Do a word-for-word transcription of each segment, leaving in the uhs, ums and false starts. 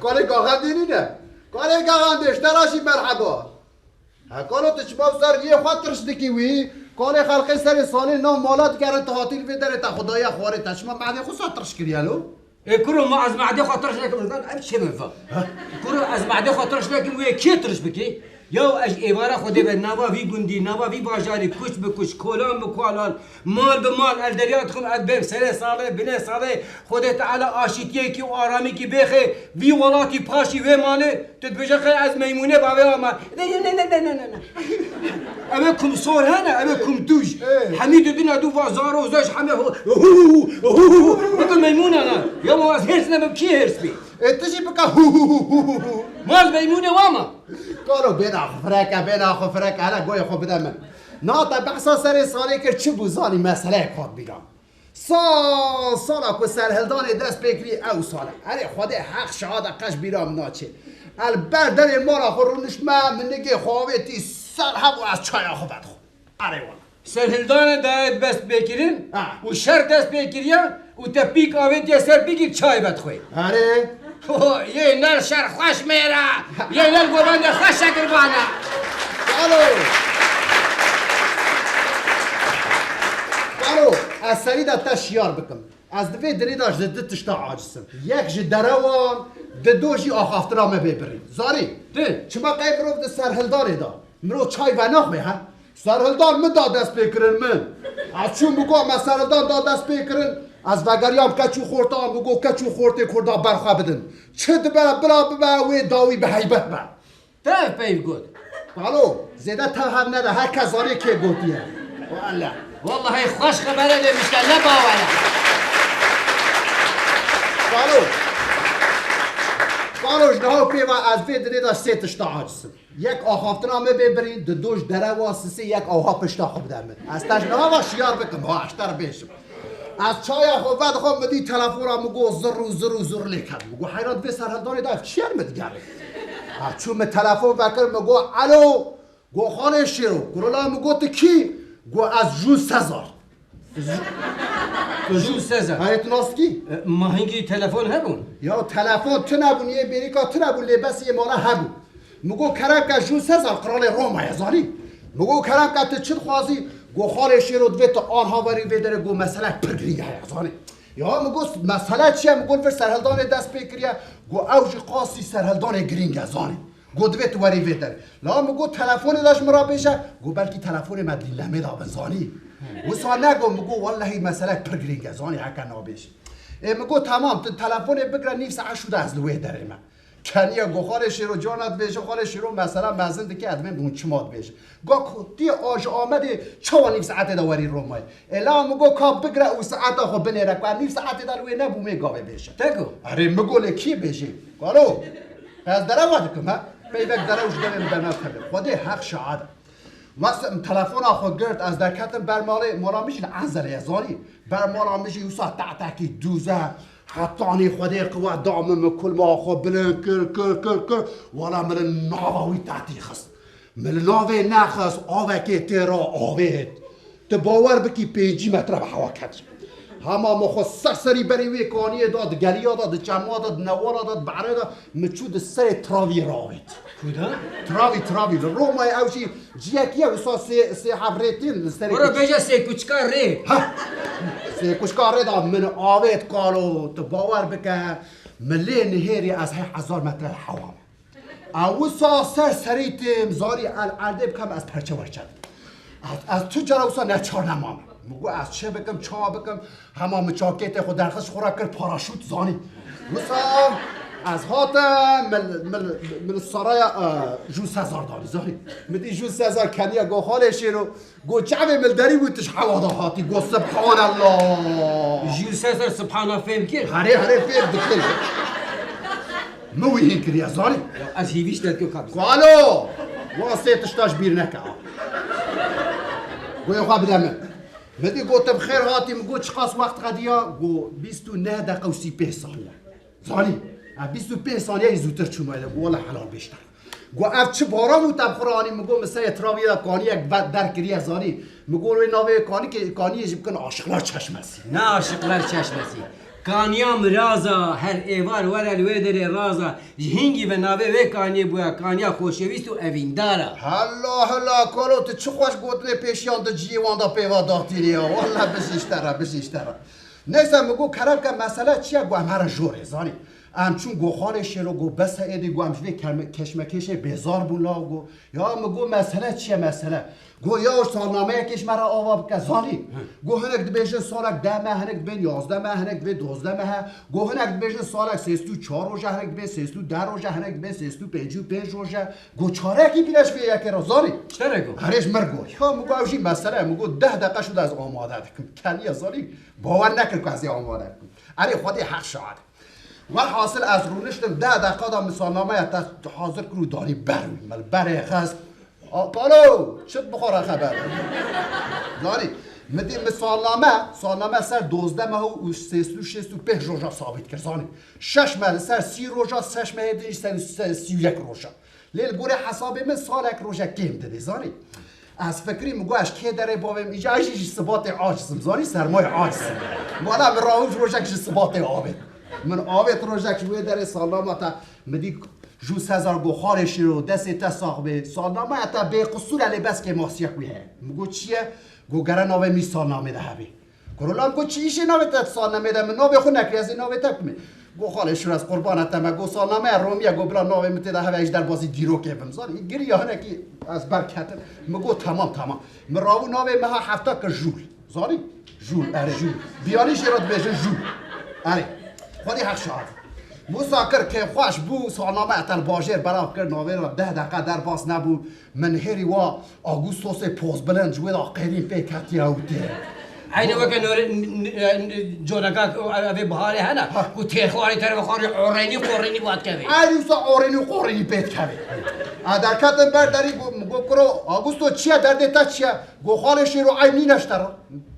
Kalê gaxandê nîne. Kalê gaxandê, ji te re jî merheba. He, kalo tu çima ser riyê xwe tirş dikî wî? Kalê xelkê serê salê nav mala digerin, tu hatî li vê derê te xwe daye xwarê, te çima mehdê xwe sa tirş kiriye lo? Ê kuro, ma ez mehdê xwe tirş nekim, ez ev çê min va. Kuro, ez mehdê xwe tirş nekim, wê kê tirş bikî? Yaw ez êvara Xwedê ve nava vî gundî, nava vî bajarî, kuç bi kuç, kolan bi kolan, mal bi mal, ez derya dixim, ez bêm serê salê, binê salê, Xwedê Teala aşîtiyekî û aramîkî bêxê vî welatî paşî wê malê, tu dibêje xey ez meymûnê bavê ama. Ne, ne, ne, ne, ne, ne, ne, ne. Ev ê kum sor hene, ev ê kum tûj. Ê. Hemî didine dû va zaro zeş heme hu, hu, hu, hu, hu. Bike meymûne ne. Ya ma ez hêrs nebim, kî hêrs bî? Ê, tu jî bike hu, hu, hu, hu, hu, hu. Ma ez meymûnê wama. Kalo bêna xwe fireke, bêna xwe fireke, hele goyê xwe bide min. Na te behsa serê salê kir, çi bû zanî, meseleyek hat bîra. Sal sala ku serhildanê dest pê kirî ew sal e. Erê Xwedê heq şahad e, qeş bîra min naçê. El ber derê mala xwe rûniştme, min nigê xwe avêtî ser hev û ez çaya xwe vedixwim. Erê wala. Serhildanê dayê dest pê kirin Ha. û şer dest pê kiriye û te pîk avêtiye ser pîkî çay vedixwê. Erê. Ho, yê ner şer xweş mêra, yê ner govende xweş şekirvane. Kalo. Kalo, ez serî de te şiyar bikim. Ez di vê dinê de ji di tişta aciz im. Yek ji derewan, di do jî axaftina me bê birî. Zarî, Ti? çima qey mirov di serhildanê de mirov çay venaxwe he? Serhildan min da dest pê kirin min. Ez çûm, min got me serhildan da dest pê kirin. Ez vegeriyam keç û xortan, min got keç û xortê Kurda berxwe bidin. Çi dibe bila bibe, wê dawî bi heybet be. Te ev peyv got. Kalo, zêde tev hev nede, her kes zanê kê gotiye. Wele. Wellahî xweş xebere lê mişte, ne bawere. Kalo. Kalo, ji niha pê ve ez vê dinê de sê tişta aciz im. Yek axaftina me bê birîn, di do ji derewa sisê yek awha pişta xwe bide min. Ez te ji niha ve şiyar bikim, ha, ez te re bêjim. Ez çaya xwe vedixwim, min dî telefona min got zirr û zirr û zirr lê ket. Min got heyran, vê serhildanê de ev çi ye min digerê? Ha, çû min telefon vekir, min got elo, got xalê Şêro, kurula min got tu kî? Got ez Jûl Sezar. Jûl Sezar. Hayê tu nas dikî? E, ma hingî telefon hebûn? Ya telefon tune bûn, yê bêrîka tune bûn, lê bes yê mala hebûn. Min got kerem ke Jûl Sezar, qiralê Roma ye, zanî? Min got kerem ke tu çi dixwazî? Got xalê Şêro, divê tu anha werî vê derê, got meselek pir girîng heye, zanî? Ya min got mesele çi ye? Min got vir serhildanê dest pê kiriye. Got ew jî qasî serhildanê girîng e, zanî? Got divê tu werî vê derê. La min got telefonê de ji min re bêje. Got belkî telefonê me dîlemê de bin, zanî? Wisa ne, got, min got wellehî meselek pir girîng e, zanî, heke nabêjî. Ê min got temam, tu telefonê bigre, nîv saet şû de ez li wê derê me. Keniye got xalê Şêro, cana dibêje xalê Şêro, mesela mezin dike, ez dibêm hûn çima dibêjin. Got ku tu yê ji Amedê çawa nîv saetê de werî Romayê? Ê la min got ka bigre û saeta xwe binêre, ku ez nîv saetê de li wê nebûmê gavê bêje. Te got? Erê min got lê kî bêjê? Kalo, ez derewa dikim he? Peyvek derew ji devê min dernav tevê. Xwedê heq şahid e. Wes em telefona xwe girt, ez derketim ber malê, mala min jî li Enzelê ye, zanî? Ber mala min jî wisa tehtekî dûze, hetanî Xwedê qiwet da min, min kulma xwe bilind kir, kir, kir, kir. Wala min li nava wî tehtî xist. Min li navê nexist, avekê tê re avêt. Tu bawer bikî pêncî metre bi hewa ket. Hema min xwe ser serî berî wê kaniyê da, di geliya da, di çema da, di newala da, di behrê da, min çû di serê travî re avêt. Ku de? Travî, travî. Li Romayê ew jî ciyekî ye, wisa sê, sê hev rê tên li serê Were kuç- bêje sê kuçka rê. Ha! Sê kuçka rê da min avêt kalo, tu bawer bike, min lê nihêrî ez hey hezar metre li hewa me. Ez wisa ser serî têm, zarî el erdê bikem, ez perçe werçe dikim. Ez, ez tu cara wisa neçar nemam. Min got ez çi bikim, ça bikim? Hema min çakêtê xwe derxist, xwe re kir paraşût, zanî. Wisa ez hatim, min, min, min saraya, e, Jûl Sezar danî, zanî. Min dî Jûl Sezar keniye, got xalê Şêro, got çavê min derî bû, tu ji hewa de hatî, got Subhanallah. Jûl Sezar Subhana fêm kir? Herê, herê fêm dikir. Min wî hîn kiriye, zanî. Ya, ez hîvî ji te dikim kak. Kalo! Wan sê tişta ji bîr neke. Goyê xwe bide min. Min dî got tu bi xêr hatî, min got çiqas wext qediya? Got bîst û neh deqe û sî pênc saniye. Zanî? Ha, bîst û pênc saniyeyê zûtir çûme, got wele helal bêjte. Got ev çi baran bû te bi xwe re anî? Min got min serê travî de kaniyek ve-, derkiriye, zanî? Min got wê navê kanikê, kaniyê jî bikin Aşıklar Çeşmesi. Ne Aşıklar Çeşmesi. Kaniya miraza, her êvar were li wê derê raza. Ji hingî ve navê wê kaniyê bûye kaniya xoşewîst û evîndara. Hela, hela, kalo, tu çi xweş gotinê pêşiyan di ciyê wan de pêva datînê ya. Wele bijî ji te re, bijî ji te re. Neyse, min got, kerem ke, mesele çi ye? Got, em here jorê, zanî. Em çûn, got, xalê Şêro, got, bes e êdî, got, em ji vê kerme-, keşmekeşê bêzar bûn, la, got. Ya, min got, mesele çi ye, mesele? Got, ya, salnameyekê ji me re ava bike, zanî. Got, hinek dibêjin salek deh meh, hinek dibên yazdeh meh, hinek dibên dozdeh meh e. Got, hinek dibêjin salek sêst û çar roj e, hinek dibên sêst û deh roj e, hinek dibên sêst û pêncî û pênc roj e. Got, çarekî bîne ji vê yekê re, zanî. Ji te re got? Herê ji min got. Ya, min got, ew jî mesele ye. Min got, deh deqe şû de ez amade dikim. Keniye, zanî. Bawer nekir ku ez ê amade bikim. Erê, Xwedê heq şahid. Welhasil ez rûniştim, deh deqa de min salnameya te hazir kir û danî ber wî. Min li berê xist. A, kalo, çi dixwe re xeber? Zanî, min dî min salname, salname ser dozdeh meh û sêst û şêst û pênc roja sabit kir, zanî. Şeş meh li ser sî roja, şeş mehê din jî ser, ser sî û yek roja. Lê li gorî hesabê min salek rojek kêm didê, zanî. Ez fikirî, min got, ez kê derê bavêm, îca ez jî ji sibatê aciz im, zanî, sermayê aciz im. Wala min rawij rojek ji sibatê avêt. Min avêt rojek ji wê derê salnama te, min dî Jû Sezar got, xalê Şêro, destê te sax bê, salnamaya te bêqisûr e lê bes kêmasiyek wî heye. Min got, çi ye? Got, gere navê min salnamê de hebe. Kuro la, min got, çi îşê navê te salnamê de, min navê xwe nekiriye, ez ê navê te bimê. Got, xalê Şêro, ez qurbana te me, got, salnameya Romî ye, got, bila navê min tê de hebe, ez ji derbasî dîrokê bim. Zanî, giriya hinekî ez berketim. Min got, temam, temam. Min rawû navê meha hefta kir Jûl. Zanî? Jûl, erê. Jûl. Biyanî jê re dibêjin Jûl. Erê. Xwedî heq şahid. Wisa kir kêfxweş bû, salname te li bajêr belav kir, navê re deh deqe derbas nebû. Min hêrî wa Agustosê pozbilind ji wê de qêrîn pê ketiye û tê. Eynî weke nore-, n-, n-, n-, coreka evê biharê hene, Ha. ku têrxwarê terefê xwarê orênî qorênî vat kevê. Eynî wisa orênî qorênî pê dikevê. A derketin ber derî, got, got, kuro, Agusto çi ye, derdê te çi ye? Got, xalê Şêro, eyb nîne ji te re.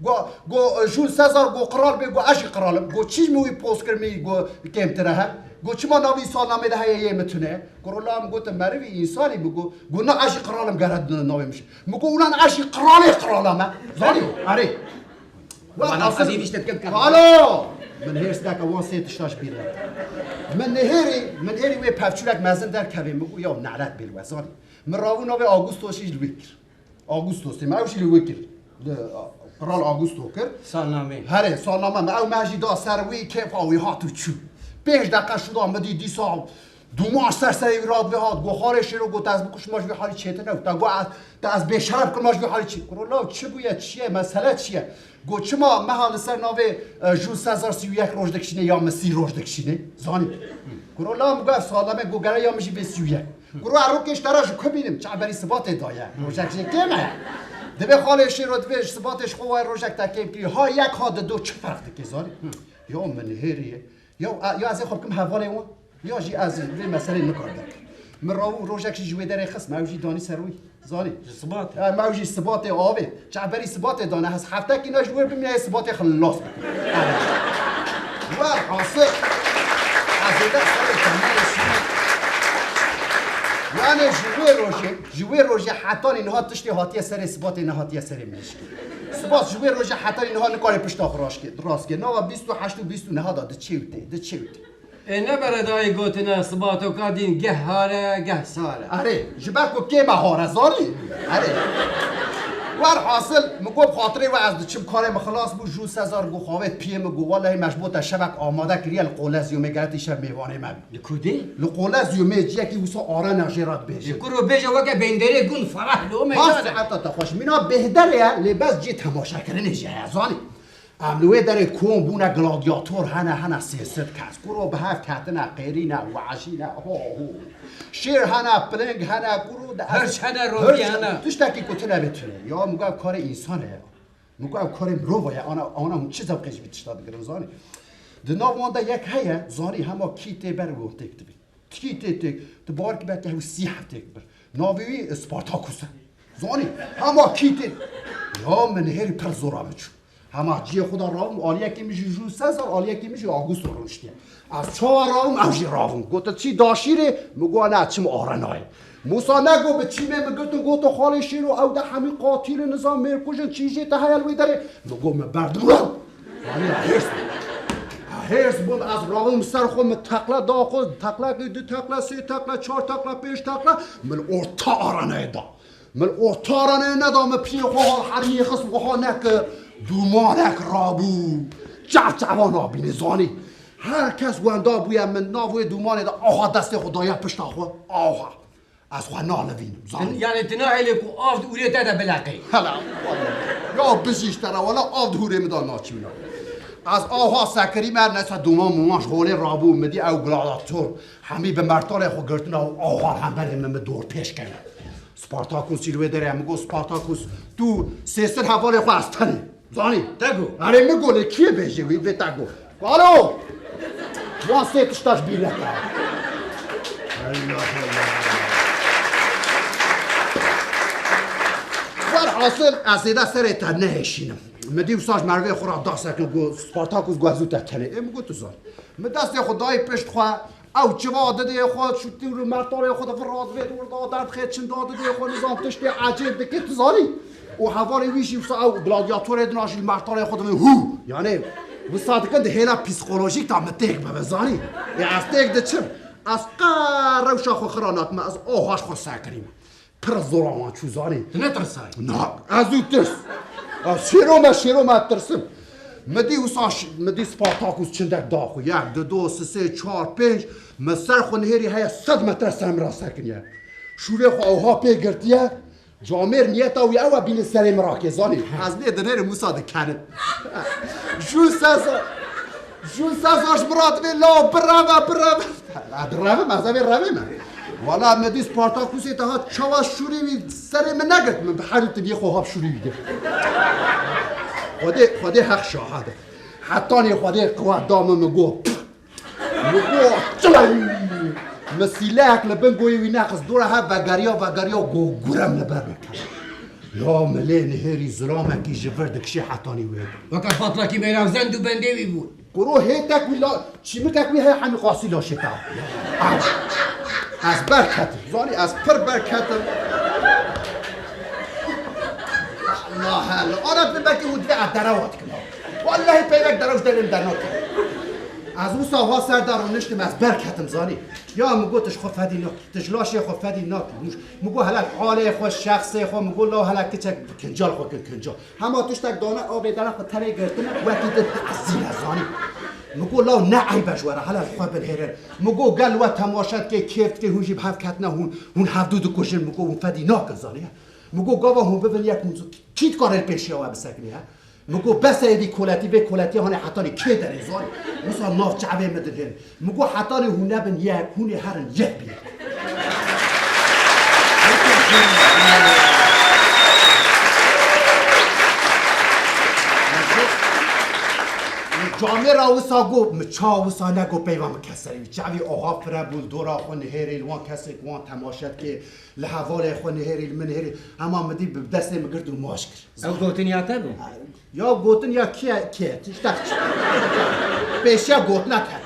Got, got, Jûl Sezar, got, qral bê, got, ez jî qral im. Got, çi ji min wî poz kir, min, got, kêmtir e he? Got, çima navê wî salnamê de heye, yê min tune ye? Kuro la, min got, tu merivî, însanî, min got. Got, na, ez jî qral im, gere navê min jî. Min got, ulan ez jî qralê qrala me. Zanî? Erê. Wan Wana asil- qedî vîşte bikin, bikin. Alo! Min hêrs neke wan sê tişta ji bîr neke. Min nihêrî, min hêrî wê pevçûrek mezin derkevê, min got, ya nelet bê li we, zanî. Min rawû navê Augustos jî li wê kir. Augustos, dê me ew jî li wê kir. Li, Kral Augusto kir. Salnamê. Herê, salname me ew me jî da ser wî, kêfa wî hat û çû. Pênc deqe şû da min dî dîsa dûmaş ser serê wî radibê hat. Got, xalê Şêro, got, ez bikuşim, ma ji vî halî çêtir ne. Te got, ez, te ez bêşeref kim, ma ji vî halî çê-, Kuro la, çi bûye, çi ye, mesele çi ye? Got, çima meha li ser navê, e, Jûl Sezar sî û yek roj dikişîne ya min sî roj dikişîne? Zanî. Kuro la, min got, ev salname, got, gere ya min jî bê sî û yek. Kuro, erokê ji te re ji ku bînim? Çavberî sibatê daye. Rojek jê kêm e. Divê xalê Şêro divê ji sibatê ji xwe wayê rojek te kêm kirî. Ha yek ha dido çi ferq dike, zanî? Ya min hêrî ye. Ya, ya ez ê xwe bikim hevalê wan. Ya jî ez vê meseleyê nikar derkim. Min rawû rojek jî ji wê derê xist, me ew jî danî ser wî. Zanî? Ji sibatê. Em ew jî sibatê avê. Çavberî sibatê dane, ez heftekî ne ji wê bimîne, sibatê xilas bikim. Welhasil, ez ê de serê temamê şî. Yani ji wê rojê, ji wê rojê hetanî niha tiştê hatiye serê sibatê, nehatiye serê min jî. Sibat ji wê rojê hetanî niha nikare pişta xwe rast kê, rast kê. Nava bîst û heşt û bîst û neh da diçê û tê, diçê û tê. Ê, ne beredayî gotine, sibatoka dîn geh hare, geh sare. Erê, ji ber ku kêm e hare, zanî? Erê. Werhasil, min got, bi xatirê we ez diçim, karê min xilas bû, Jûl Sezar got, xavêt piyê min got, welehî me ji bo te şevek amade kiriye, li Qolezyumê, gere tu şev mêvanê me bî. Li ku dê? Li Qolezyumê, ciyekî wisa arena jê re dibêjin. Ê kuro, bêje weke bênderê gund, ferah lo me. Ha, saeta te xweş. Mîna bêhderê ye, lê bes cê temaşekirinê jî heye, zanî? Em li wê derê kom bûne, gladyator hene, hene sê sed kes. Kuro bi hev ketine, qêrîne, weşîne, ho ho. Şêr hene, piling hene, kuro de ez Hirç hene, rovî hirç hene. Tiştekî ku tune bê tune. Ya min got, ev karê însan e ya. Min got, ev karê mirova ye. Ana, ana hûn çi zewqê ji vî tişta digirin, zanî? Di nav wan de yek heye, zanî, hema kî tê ber û têk dibî. Tikî tê tê, tu bawer kî belkî hew sî heftê bir. Navê wî Spartakus e. Zanî, hema kî tê. Ya min hêrî pir zora min çû. Hema ciyê xwe de rawim, aliyekî min jî Jûl Sezar, aliyekî min jî Augusto rûniştiye. Ez çawa rawim, ew jî rawim. Gotin, çî daşîrê? Min got, ne, çim arenayê. Mûsa negot bi çîmê min girtin, gotin, xalê Şêro, ew de hemî qatîl in, nizam mêrkuj in, çî jê te heye li wê derê? Min got, min berdim. Zanî, hêrs. Hêrs bûm, ez rabûm ser xwe, min teqle da xwe, teqlekî, du teqle, sê teqle, çar teqle, pênc teqle, min orta arenayê da. Min orta arenayê neda, min piyê xwe hal hermiyê xist, wiha neke dûmanek rabû. Çav çavan nabîne, zanî. Her kes wenda bûye, min nav wê dûmanê de aha destê xwe daye pişta xwe. Aha. Ez xwe nalivînim, zanî. Yanî tu nahêlî ku av di hûrê te de bileqê. Hela, ya bijî ji te re, wela av di hûrê min de naçûna. Ez aha sekirî me, neyse dûman muman ji holê rabû, min dî ew gladiator hemî bi mertalê xwe girtina û aha hemberê min, min dor pêş kene. Spartakus jî li wê derê ye, min got, Spartakus, tu sê sed hevalê xwe, ez tenê. Zanî? Te got. Erê, min got, lê kî yê bêjê wî, vê te got. Alo! Wan sê tişta ji bîr neke. Allah Allah. Werhasil, ez zêde serê te nehêşînim. Min dî wisa ji merivê xwe re da sekin, got, Spartakus, got, ez û te tenê. Ê, min got, tu zanî. Min destê xwe dayî pişt xwe, ew çiva didê xwe, şûtî û mertalê xwe de vir radivê, di wir da derdixê, çinda didê xwe, nizam tiştê ecêb dike, tu zanî. Û hevalê wî jî wisa ew gladiatorê din a jî li mertalê xwe dibin, hû! Yanî, wisa dikin di hêla psîkolojîk de min têk bibe, zanî. Ê, ez têk diçim. Ez qe rewşa xwe xira nakim, ez oha ji xwe sekirîm. Pir zora wan çû, zanî. Tu netirsayî? Na, ez û tirs. Ez şêro me, şêro me tirsim. Mi dî wisa ş-, mi dî Spartakus çindek da xwe. Yek, du, du, sê, sê, çar, pênc. Mi ser xwe nihêrî heye sed metre ser min re sekiniye. Şûrê xwe ewha pê girtiye. Camêr niyeta wî ew e bînin serê min rakê, zanî. Ez lê dinêrim wisa dikenim. Jû seza, jû seza ji min re divê, la bireve, bireve. Birevim, ez ê revêm. Wala min dî Spartakusê te hat çawa şûrê wî serê min negirt, min bi herî tiviyê xwe hap şûrê wî girt. Xwedê, Xwedê heq şahid e. Hetanî Xwedê qiwet da min, min got, pf! Min got, çileng! Min sîleyek li bin goyê wî nexist, dora hev vegeriya, vegeriya, got, gurem li ber min keve. Ya min lê nihêrî zilamekî ji vir dikişê hetanî wê. Weke fatlakî meyra zend û bendê wî bû. Kuro hêtek wî la, çîmikek wî heye hemî qasî laşê te. Ez ber ketim. Zanî ez pir ber ketim. Allah Allah. Ara tu belkî hûn divê ez derewa dikim. Wallahî peyvek derew ji derê min dernakim. Ez wisa ha ser de rûniştim, ez ber ketim, zanî. Ya min got, tu ji xwe fedî nakî, tu ji laşê xwe fedî nakî. Min got, hele halê xwe, şexsê xwe, min got, law hele kiçek kincal xwe kin kincal. Hema tiştek dane avê dere xwe tenê girtine, wekî din tezîne, zanî. Min got, law ne eyb e ji we re, hele li xwe binihêrin. Min got, gel we temaşe dike, kêf dike, hûn jî bi hev ketine, hûn, hûn hevdû dikujin, min got, hûn fedî nakin, zanî. Min got, gava hûn bibin yek, hûn kî dikare li pêşiya we bisekine, he? Min got, bes e êdî koletî, vê koletiya hanê hetanî kê derê, zanî. Wisa nav çavê min dinihêrin. Min got, hetanî hûn nebin yek, hûn ê herin yek bi yek. Camêra wisa got, min ça wisa negot peyva min keserî wî. Çavî oha fire bû, li dora xwe nihêrî, li wan kesê ku wan temaşe dike, li hevalê xwe nihêrî, li min nihêrî. Hema min dî bi destê min girt û maç kir. Ew gotin ya te bû? Ya gotin ya kî ye, kî ye, tiştek çi? Pêşiya gotina ket.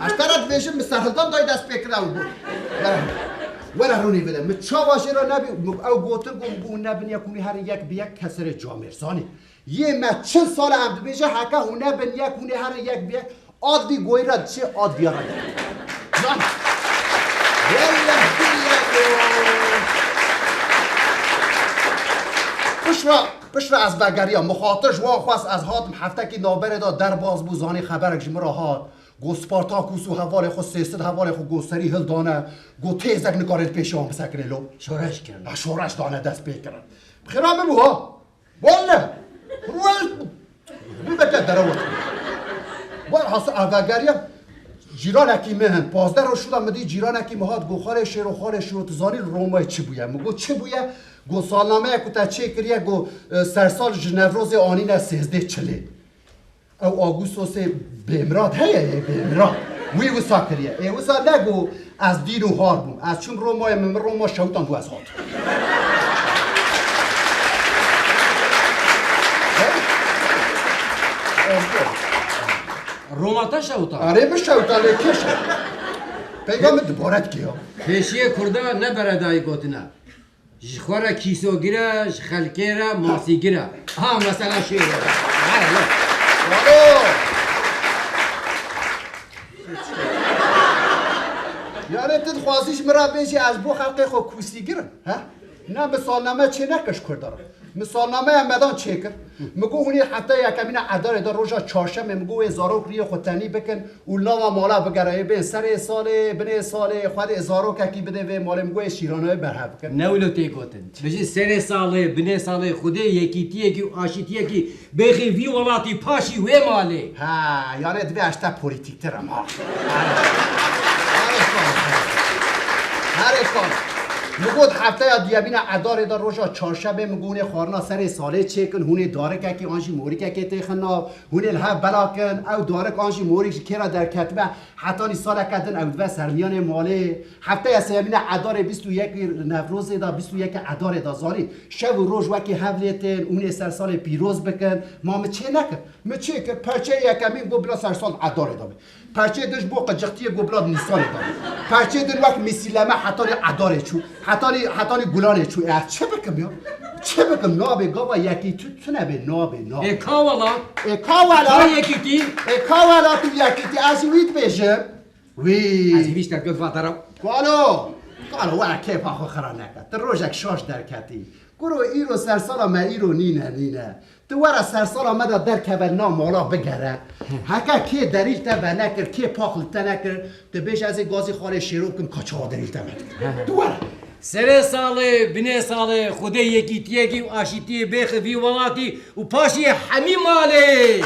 Ez te re dibêjim, min serhildan dayî dest pê kir ew got. Were, were rûnî bide. Min çawa jê re nebî, min ew gotin got, min got, hûn nebin yek, hûn ê herin yek bi yek keserê camêr, zanî. Yê me çil sal e em dibêje, heke hûn nebin yek, hûn ê herin yek bi yek. Ad vî goyî re diçê, ad vî re. Lan. Welleh billeh. Piştre, piştre ez vegeriya. Mixatir ji wan xwest, ez hatim heftekî navberê de derbas bû, zanî xeberek ji min re hat. Got Spartakus û hevalê xwe sê sed hevalê xwe got serî hildane. Got têzek nikare li pêşiya wan bisekine lo. Şoreş kirin. Ha, şoreş dane dest pê kirin. Bi xêra min bû ha. Welle! Welle! Min beke derew. Werhasa ez vegeriya cîranekî min hin. Pazdeh roj şûla min dî cîranekî min hat, got, "Xalê Şêro, xalê Şêro, tu zanî li Romayê çi bûye?" Min got, "Çi bûye?" Got, "Salnameya ku te çêkiriye, got, e, sersal ji Newrozê anîne sêzdeh çilê." Ew Agustosê bêmirad heye, yê bêmirad. Wî wisa kiriye. Ê wisa ne got, "Ez dîn û har bûm. Ez çûm Romayê, min, min Roma şewitand û ez hatim." Roma te şewitand? Erê, min şewitand, lê kê şewitand? Peyva min dibare dike ya. Pêşiyê Kurda ne beredayî gotine. Ji xwe re kîsogir e, ji xelkê re masîgir e. Ha, mesela şêr e. Bravo. Yanî tu dixwazî ji min re bêjî ez bo xelkê xwe kûsîgir im, he? Ne, min salname çê nekir ji Kurdan re. Min salnameya me dan çêkir. Min got hûn ê hefteya yekemîna Edarê de roja çarşemê min got wê zarok riyê xwe tenî bikin û lava mala bigere. Ê bên serê salê, binê salê, Xwedê zarokekî bide vê malê. Min got ê şîranayê berhev bikin. Ne wilo tê gotin. Bijî serê salê, binê salê, Xwedê yekîtiyekî û aşîtiyekî bêxî vî welatî paşî wê malê. Ha, yanî divê ez te polîtîktir im, ha. Herê kal. Herê kal. Min got hefteya duyemîna Edarê de roja çarşemê min got hûn ê xwarina serê salê çêkin, hûn ê darikekî an jî morîkekê têxin nav, hûn ê li hev belakin, ew darik an jî morîk ji kê re derketibe, hetanî saleke din ew dibe ser miyanê malê. Hefteya sêyemîna Edarê bîst û yekê Newrozê de, bîst û yekê Edarê de zanî, şev û roj wekî hev lê tên, hûn ê ser salê pîroz bikin. Ma min çê nekir. Min çê kir, perçeyê yekemîn got bila ser sal Edarê de be. Perçeyê din ji bo qicixtiyê got bila Nîsanê de be. Perçeyê din wek mîsîleme hetanî Edarê çû. Hetanî, hetanî Gulanê çû. Ê, ez çi bikim ya? Çi bikim? Nabê gava yekî tu, tune bê, nabê, nabê. Ê ka welat? Ê ka welat? Ka yekîtî? Ê ka welat û yekîtî? Ez jî wî dibêjim. Wî. Ez hîvî ji te dikim Fatera. Kalo! Kalo, were kêfa xwe xira neke. Tu rojek şaş derketî. Kuro îro sersala me îro nîne, nîne. Tu were sersala me de derkeve na mala bigere. Heke kê derî li te venekir, kê pax li te nekir, tu bêje ez ê gazî xalê şêro bikim ka çawa derî li te vedikim. Tu were. Serê salê, binê salê, Xwedê yekîtiyekî û aşîtiyê bêxe vî welatî û paşî hemî malê.